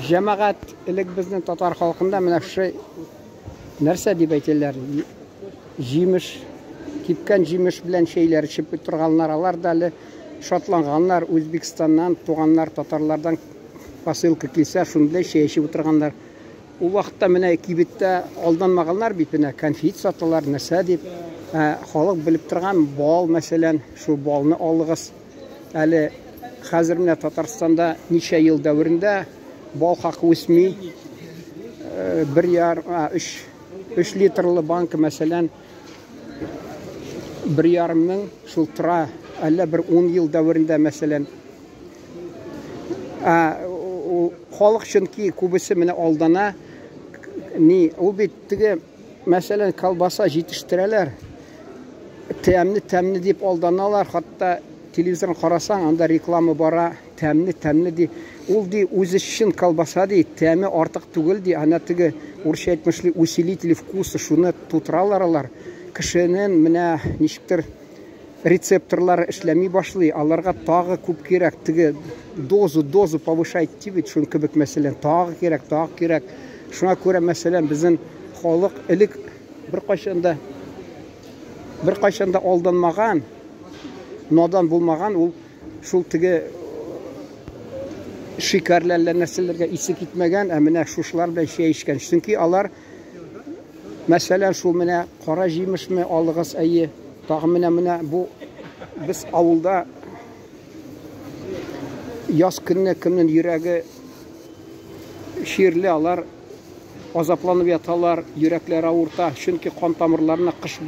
Җәмәгать, элек безнең татар халкында менә шушы нәрсә дип әйтәләр? Җимеш, кипкән җимеш белән чәйләр эчеп торганнар, алар да әле шатланганнар, Үзбекстаннан туганнар, татарлардан посылка килсә, шундый чәй эчеп утырганнар. Ул вакытта менә кибеттә алданмаганнар бит, менә конфет саталар, нәрсә дип. Ә, халык белеп торган бал, мәсәлән, шул балны алыгыз. Әле хәзер менә Татарстанда ничә ел дәверендә бал хакы үсми. Э, бер яр, өч, өч литрлы банка, мәсәлән, 1,5 мең шул тора. Әллә бер 10 ел дәверендә, мәсәлән. Ә, ул халык чөнки күбесе менә алдана. Ни, ул бит теге, мәсәлән, колбаса җитештерәләр. Тәмле, тәмле дип алданалар. Хәтта телевизорын карасаң, анда реклама бара, тәмле, тәмле ди. Ул ди үзе чын колбаса ди, тәме артык түгел ди. Ана теге урысча әйтмешли усилители вкуса, шуны тутыралар алар. Кешенең менә ничектер рецепторлары эшләми башлый, аларга тагы күп кирәк. Теге дозу, дозу повышать ди бит, шуның кебек мәсәлән, тагы кирәк, тагы кирәк. Шуңа күрә мәсәлән безнең халык элек беркайчан да алданмаган, надан булмаган, ул шул теге шикәрле әллә нәрсәләргә исе китмәгән, ә менә шушылар белән чәй эчкән. Чөнки алар, мәсәлән, шул менә кара җимешме алыгыз, әйе, тагы менә бу без авылда яз көнне кемнең йөрәге чирле, алар азапланып яталар, йөрәкләре авырта, чөнки кан тамырларына кыш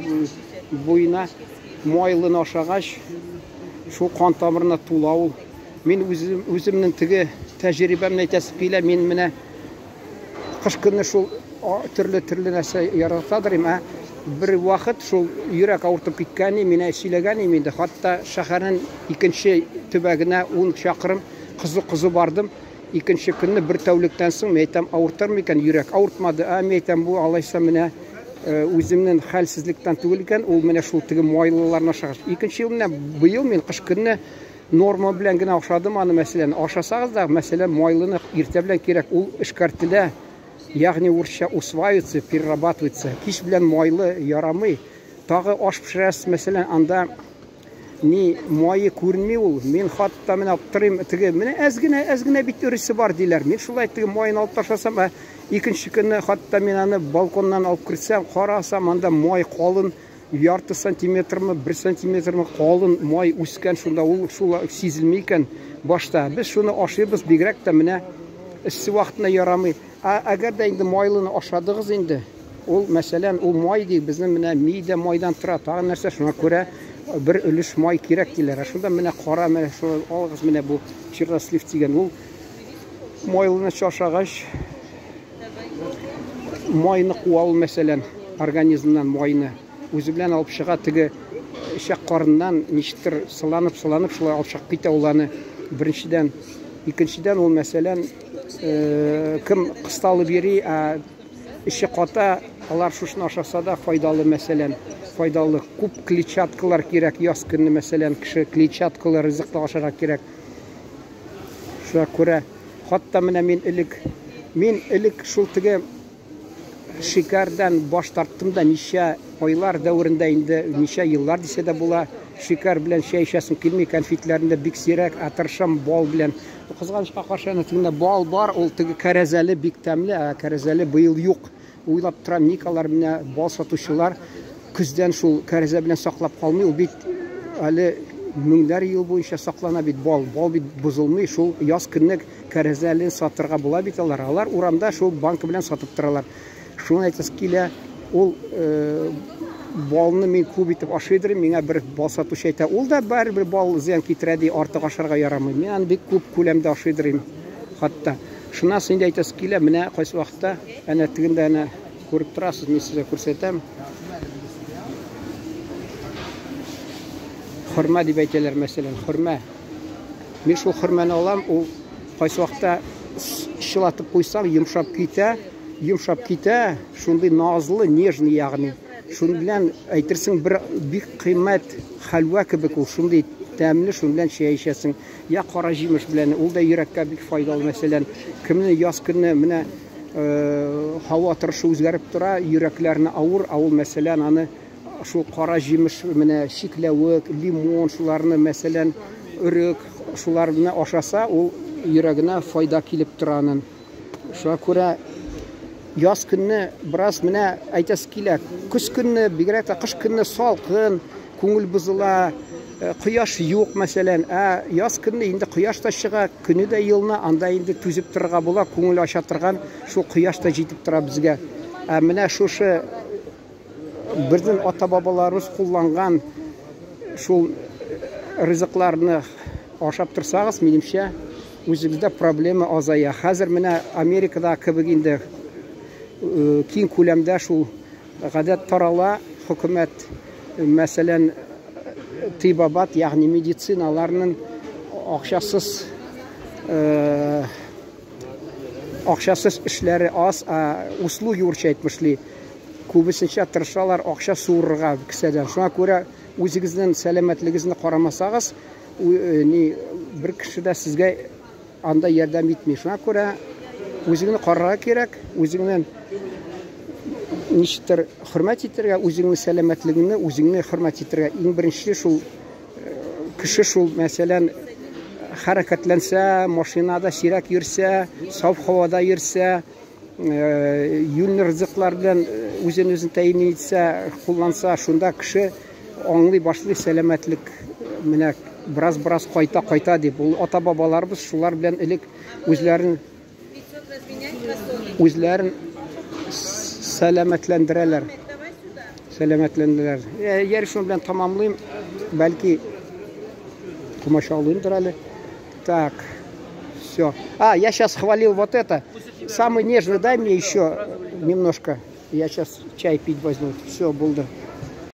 буена майлыны ашагач, шул кан тамырына тула ул. Мин үзем, үземнең теге тәҗрибәмне әйтәсе килә, мин менә кыш көне шул төрле-төрле нәрсә яратадыр идем, ә бер вакыт шул йөрәк авыртып киткән, мин сөйләгән идем инде, хәтта шәһәрнең икенче төбәгенә 10 чакрым кызу-кызу бардым. Икенче көнне бер тәүлектән соң мин әйтәм, авыртыр микән йөрәк? Авыртмады. Ә мин әйтәм, бу алайса менә үземнең хәлсезлектән түгел икән, ул менә шул теге майлыларны ашагач. Икенче ел менә быел мин кыш көнне норма белән генә ашадым аны, мәсәлән. Ашасагыз да, мәсәлән, майлыны иртә белән кирәк, ул эшкәртелә, ягъни урысча усваивается, перерабатывается. Кич белән майлы ярамый. Тагы аш пешерәсез, мәсәлән, анда ни мае күренми ул. Мин хатта менә аптырыйм, теге менә әз генә, әз генә бит өресе бар диләр. Мин шулай теге маен алып ташласам, ә икенче көнне хатта мин аны балконнан алып керсәм, карасам, анда май калын, ярты сантиметрмы, бер сантиметрмы калын май үскән шунда, ул шул сизелми икән башта. Без шуны ашыйбыз, бигрәк тә менә эссе вакытында ярамый. Ә әгәр дә инде майлыны ашадыгыз инде, ул, мәсәлән, ул май ди, безнең менә ми дә майдан тора, тагын нәрсә, шуңа күрә бер өлеш май кирәк диләр. Ә шунда менә кара, менә шул алыгыз менә бу чернослив дигән ул майлыны ашагач, майны куа ул, мәсәлән, организмнан майны үзе белән алып чыга, теге эчәк карыннан ничектер сыланып-сыланып шулай алып чыгып китә ул аны. Беренчедән, икенчедән ул, мәсәлән, кем кысталып йөри, ә эче ката, алар шушыны ашаса да файдалы, мәсәлән, файдалы. Күп клетчаткалар кирәк яз көнне, мәсәлән, кеше клетчаткалы ризык ашарга кирәк. Шуңа күрә, хатта менә мин элек шул теге шикәрдән баш тарттым да ничә айлар дәверендә инде, ничә еллар дисә дә була, шикәр белән чәй эчәсем килми, конфетләрне дә бик сирәк, ә тырышам бал белән. Кызганычка каршы, әнә тегендә бал бар, ул теге кәрәзәле бик тәмле, ә кәрәзәле быел юк. Уйлап торам, ник алар менә бал сатучылар көздән шул кәрәзә белән саклап калмый, ул бит әле меңнәр ел буенча саклана бит бал, бал бит бозылмый, шул яз көнне кәрәзәле сатырга була бит алар. Алар урамда шул банка белән сатып торалар. Шуны әйтәсе килә, ул балны мин күп итеп ашыйдыр, миңа бер бал сатучы әйтә, ул да барыбер бал зыян китерә ди, артык ашарга ярамый. Мин аны бик күп күләмдә ашыйдыр хатта. Шуннан соң инде әйтәсе килә, менә кайсы вакытта әнә тегендә әнә күреп торасыз, мин сезгә күрсәтәм. Хөрмә дип әйтәләр, мәсәлән, хөрмә. Мин шул хөрмәне алам, ул кайсы вакытта чылатып куйсаң, йомшап китә, йомшап китә, шундый назлы, нежный ягъни. Шуның белән әйтерсең бер бик кыйммәт хәлвә кебек ул, шундый. Тәмле шуның белән чәй эчәсең. Я кара җимеш белән, ул да йөрәккә бик файдалы, мәсәлән. Кемне яз көне менә һава торышы үзгәреп тора, йөрәкләрне авыр, ә ул, мәсәлән, аны шул кара җимеш, менә чикләвек, лимон, шуларны, мәсәлән, өрек, шуларны ашаса, ул йөрәгенә файда килеп тора аның. Шуңа күрә яз көнне бераз менә әйтәсе килә, көз көнне, бигрәк тә кыш көнне салкын, күңел бозыла, кояш юк, мәсәлән. Ә яз көнне инде кояш та чыга, көне дә елына, анда инде түзеп торырга була, күңел ача торган шул кояш та җитеп тора безгә. Ә менә шушы безнең ата-бабаларыбыз кулланган шул ризыкларны ашап торсагыз, минемчә, үзегездә проблема азая. Хәзер менә Америкада кебек инде киң күләмдә шул гадәт тарала. Хөкүмәт, мәсәлән, тибабат, ягъни медициналарның акчасыз акчасыз эшләре аз, ә услуги урысча әйтмешли, күбесенчә тырышалар акча суырырга кесәдән. Шуңа күрә үзегезнең сәламәтлегегезне карамасагыз, ни бер кеше дә сезгә анда ярдәм итми. Шуңа күрә үзеңне карарга кирәк, үзеңне ничектер хөрмәт итәргә, үзеңнең сәламәтлегеңне үзеңне хөрмәт итәргә. Иң беренче шул кеше шул, мәсәлән, хәрәкәтләнсә, машинада сирәк йөрсә, саф һавада йөрсә, юньле ризыклар белән үзен үзен тәэмин итсә, кулланса, шунда кеше аңлый башлый сәламәтлек менә бераз-бераз кайта-кайта дип. Ул ата-бабаларыбыз шулар белән элек үзләрен үзләрен сәламәтләндерәләр. Сәламәтләндерәләр. Яр шуның белән тамамлыйм. Бәлки комачаулыймдыр әле. Так. Все. А, я сейчас хвалил вот это. Самый нежный, дай мне еще немножко. Я сейчас чай пить возьму. Все, булды.